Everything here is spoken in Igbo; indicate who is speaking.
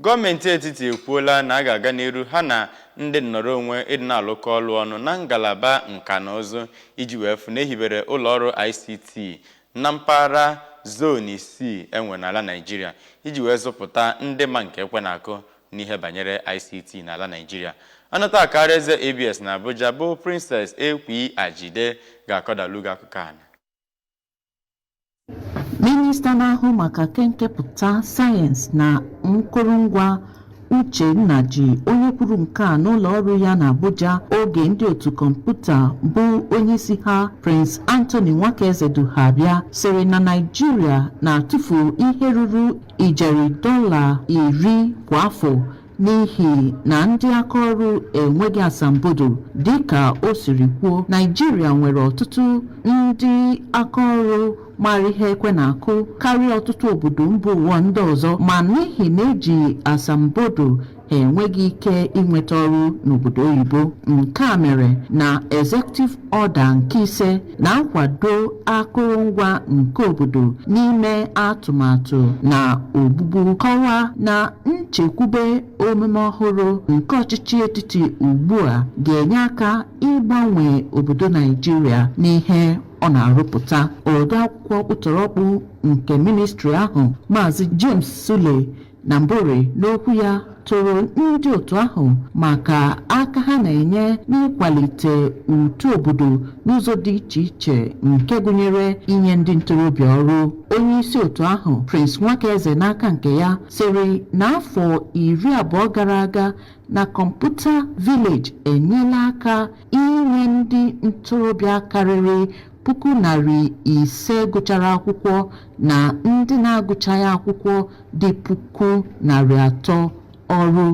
Speaker 1: Gọọmenti etiti ekwuola na a ga-aga n'iru ha na ndị nnọrọ onwe ịdị na-alụkọ ọlụ ọnụ na ngalaba nka na ụzụ iji wee fụ na ehibere ụlọọrụ ICT na mpaghara zoon isii e nwere n'ala Naịjirịa iji wee zụpụta ndị ma nke ekwe na-akụ n'ihe banyere ICT n'ala Naịjirịa. Anata akara eze ABS na Abuja bụ Princess Ekwi Ajide ga-akọdalu gị akụkọ a.
Speaker 2: Mịnịsta na-ahụ maka kenkepụta, sayensị na nkụrụngwa, Uche Nnaji, onye kwuru nke a n'ụlọ ọrụ ya n'Abuja oge ndị otu kọmputa bụ onyeisi ha, Prince Anthony Nwakaeze du ha bịa, sịrị na Naịjirịa na-atụfu ihe ruru ijeri $10 kwa afọ n'ihi na ndị aka ọrụ enweghị asambodo. Dịka o siri kwuo, Naịjirịa nwere ọtụtụ ndị aka ọrụ mara ihe ekwe na-akụ karịa ọtụtụ obodo mba ụwa ndị ọzọ, ma n'ihi na eji asambodo ha enweghị ike inweta ọrụ n'obodo oyibo. Nke a mere na Executive Order nke ise na-akwado akụrụngwa nke obodo n'ime atụmatụ na ogbugbu, kọwaa na nchekwube omume ọhụrụ nke ọchịchị etiti ugbu a ga-enye aka ịgbanwe obodo Naịjirịa n'ihe ọ na-arụpụta. Odeakwụkwọ ọkpụtọrọkpụ nke ministri ahụ, Maazị James Sule Namburi, n'okwu ya toro ndị otu ahụ maka aka ha na-enye n'ịkwalite uto obodo n'ụzọ dị iche iche, nke gụnyere inye ndị ntorobịa ọrụ. Onye isi otu ahụ, Prince Nwakaeze, n'aka nke ya sịrị na afọ 20 gara aga na Computer Village enyela aka inye ndị ntorobịa karịrị 500,000 gụchara akwụkwọ na ndị na-agụchaghị akwụkwọ dị 300,000 ọrụ.